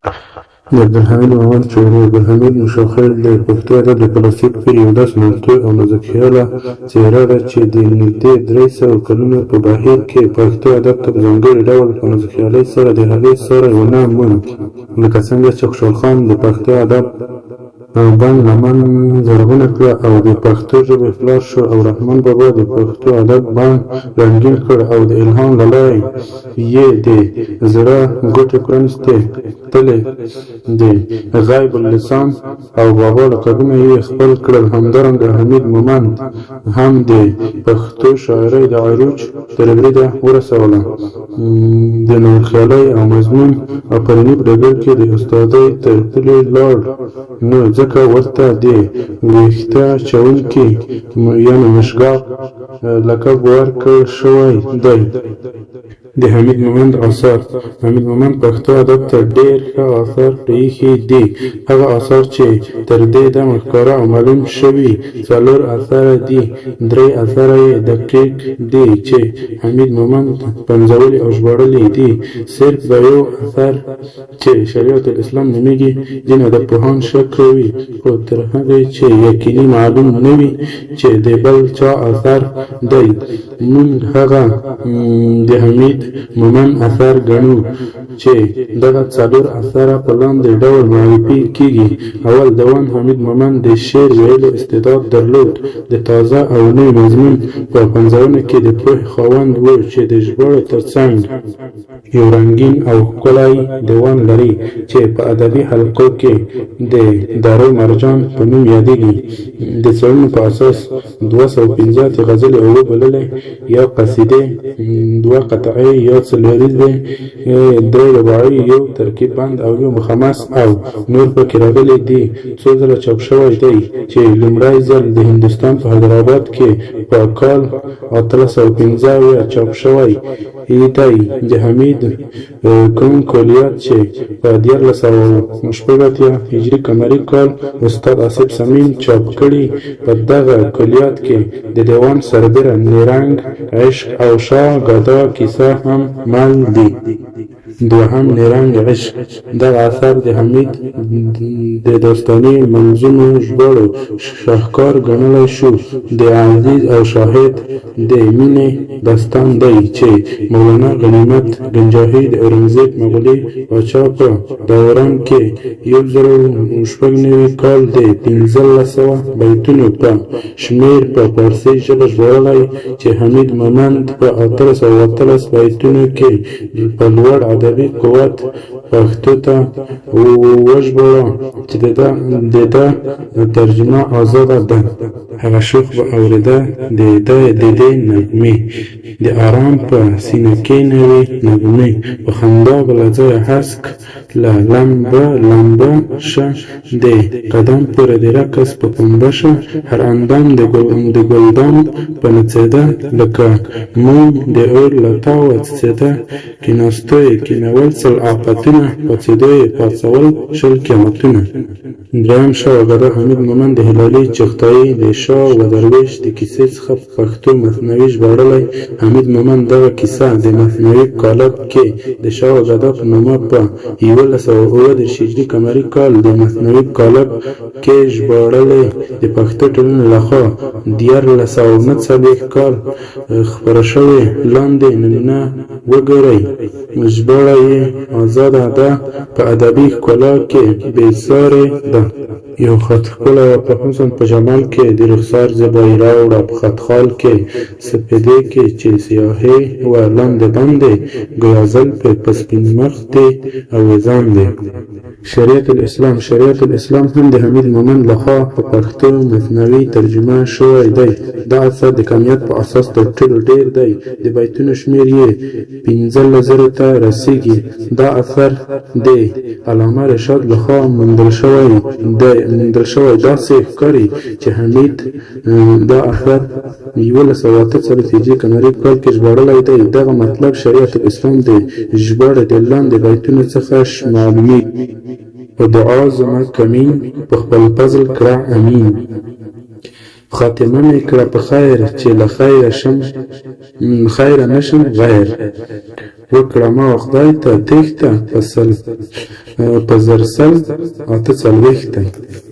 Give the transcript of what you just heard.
د عبدالحمید مومند شاعري. عبدالحمید مشاخېل د پښتو ادب د کلاسیک پېر یو داسې نامتو او نازکخیاله څېره ده چې د نږدې 300 کلونو په بهیر کې پښتو ادب ته په ځانګړي ډول په نازکخیالۍ سره د هغې ساری ونه موند. لکه څنګه چې خوشحال خان د پښتو ادب بڼ لمن زرغونه کړه او د پښتو ژبې پلار شو او رحمان بابا د پښتو ادب بڼ رنګین کړ او د الهام له لارې یې د زړه غوټې پرانیستې، تلې د غیب اللسان او بابا لقبونه یې خپل کړل، همدارنګه حمید مومند هم د پښتو شاعرۍ د عروج تر بریده ورسوله، د نازکخیالۍ او مضمون آفرینۍ په ډګر کې د استادۍ تر پولې لاړ نو ځکه ورته د ویښته اچوونکي مشګاغ لقب ورکړ شوی دی. د حمید مومند اثار: حمید مومند پښتو ادب ته ډېر ښه اثار پرې ایښي دي. هغه اثار چې تر دې دمه ښکاره او معلوم شوي څلور اثره دي. درې اثره یې دقیق دي چې حمید مومند پنځولي او ژباړلي دي. صرف دا یو اثر چې شریعة الاسلام نومېږي ځینې ادبپوهان شک کوي خو تر هغې چې یقیني معلوم نه وي چې د بل چا اثر دی موږ هغه د حمید مومند اثر ګڼو چې دغه څلور اثره په لاندې ډول معرفي کېږي. اول دیوان. حمید مومند د شعر ویلو استعداد درلود. د تازه او نوي مضمون په پنځونه کې د پوهې خاوند و چې د ژباړو تر څنګ یو رنګین او ښکلی دیوان لري چې په ادبي حلقو کې د در مرجان په نوم یادېږي. د څېړنو په اساس 285 غزلې، اووه بللې یا قصیدې، دوه قطعې یا څلوریزې، درې رباعي، یو ترکیب بند او یو مخمس او نور پکې راغلي دي. څو ځله چاپ شوی دی چې لومړی ځل د هندوستان په حیدرآباد کې په کال 1875 چاپ شوی دی. د حمید کوم کلیات چې په 1386 هجري قمري کال استاد آصف صمیم چاپ کړي، په دغه کلیات کې د دیوان سربېره نیرنګ عشق او شاه ګدا کیسه هم مل دي. دوهم نیرنګ عشق: دغه اثر د حمید د داستاني منظومو ژباړو شهکار ګڼلی شو. د عزیز او شاهد د مینې داستان دی چې مولانا غنیمت ګنجاهي د اورنګزیب مغلي پاچا په دوران کې 1096 کال د 1500 بیتونو په شمېر په پارسي ژبه ژباړلی چې حمید مومند په 1818 بیتونو کې په لوړ ادبي قوت پښتو ته وژباړه چې د ده ترجمه ازاده ده. هغه شوخ به اورېده د دې نغمې، د ارام په سینه کې نوې نغمې. په خندا به له ځایه هسک له لمبه لمبه شه، د قدم پورې د رقص په پنبه شه. هر اندام د ګلدام په نڅېده، لکه موم د اور له تاوه څڅېده. کېناستو یې کېنول سل آفتونه، پاڅېدو یې پاڅول شل قیامتونه. دریم شاه و ګدا. حمید مومند د هلالي چغتایي د شاه و درویش د کیسې څخه په پښتو مثنوي ژباړلې. حمید مومند دغه کیسه د مثنوي په کالب کې د شاه و ګدا په نامه په 1137 هجري قمري کال د مثنوي په کالب کې ژباړلې د پښتو ټولنې لخوا 1349 کال خپره شوې. لاندې نمونه وګورئ، ژباړه یې ازاده ده، په ادبي ښکلا کې بې سارې ده. یو خط ښکلی وه په حسن په جمال کې، د رخسار زیبایي راوړه په خط خال کې. سپیدې کې چې سیاهي وه لاندې باندې، ګویا زلفې په سپین مخ دي اویزان دي. شریعة الاسلام: شریعة الاسلام هم د حمید مومند لخوا په پښتو مثنوي ترجمه شوی دی. دا اثر د کمیت په اساس تر ټولو ډېر دی، د بیتونو شمېر یې 15 زرو ته رسېږي. دا اثر د علامه رشاد لخوا موندل شوی. داسې ښکاري چې حمید دا اثر 1148 هجري قمري کال کې ژباړلی دی. دغه مطلب شریعة الاسلام د ژباړې د لاندې بیتونو څخه معلومېږي. په دعا زما کمین په خپل فضل کړه امین. خاتمه مې کړه په خیر چې له خیره نه شم غیر. وکړه ما وخدای ته تېښته په 1148.